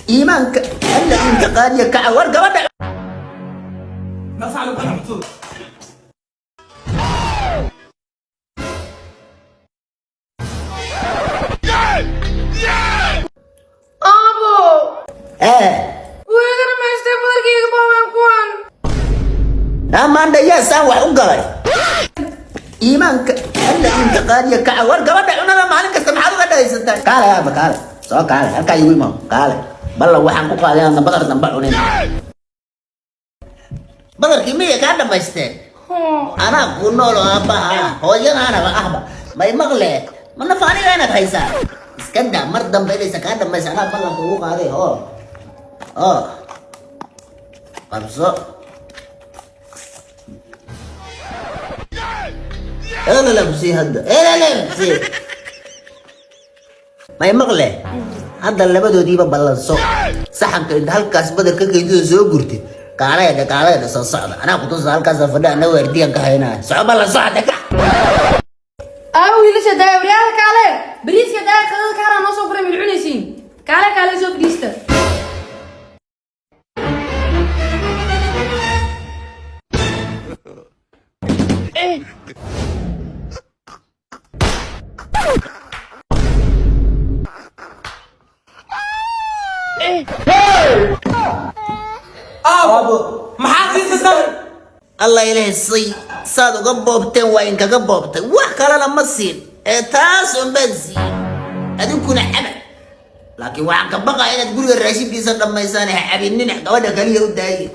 Iimaanka Alla inta qaadiya, kaca war gabadha. Meeqa sac lagu keenaa cuntada? Aabo! Ee. Way iga dhamaystay badarkayga, boobeen kuwan. Amaandha, yaa saan wax u galay? Iimaanka Alla inta qaadiya, kaca war gabadha. Cunada maalin kasta maxaad uga dhagaysataa? Kaale aaba, kaale, soo kaale, halkaa igu imaam, kaale. Balla waxaan ku qaaday inaan badar damba cunin. Badarkii miyay kaa dhamaysteen? Anaa ku nool oo aabbaha ah, hooyadaanaba ahba. May maqle? Ma naf aniga inaad haysaa? Iska daa, mar dambe inaysa kaa dhamaysa anaa ballanka ugu qaaday. Hoo oo qabso. Elalabsi hadda, elalabsi. May maqle? Hadda labadoodiiba ballanso, saxanka inta halkaas badar ka keentida soo gurtid, kaalayda, kaalayda, soo socda, anaa kutusa. Halkaasa fadhi, ana waardiyan ka haynaya. Soco, ballanso hadda, kac. Aabo, wiilasha daaya, waryaada kaale, bariiska daaya, qadada kaaraa noo soo guray, mid cunaysiin. Kaale, kaale, soo fadhiista. Aabo, maxaa siisay? Allah ilaahay say saad uga boobteen waa inkaga boobtay. Wax kalena ma siin ee taas unbaan siin, adinkuna caba. Laakiin waxaan ka baqaa inaad guriga raashinkiisa dhammaysaan. Ha cabinina, gabadha kaliya u daaye.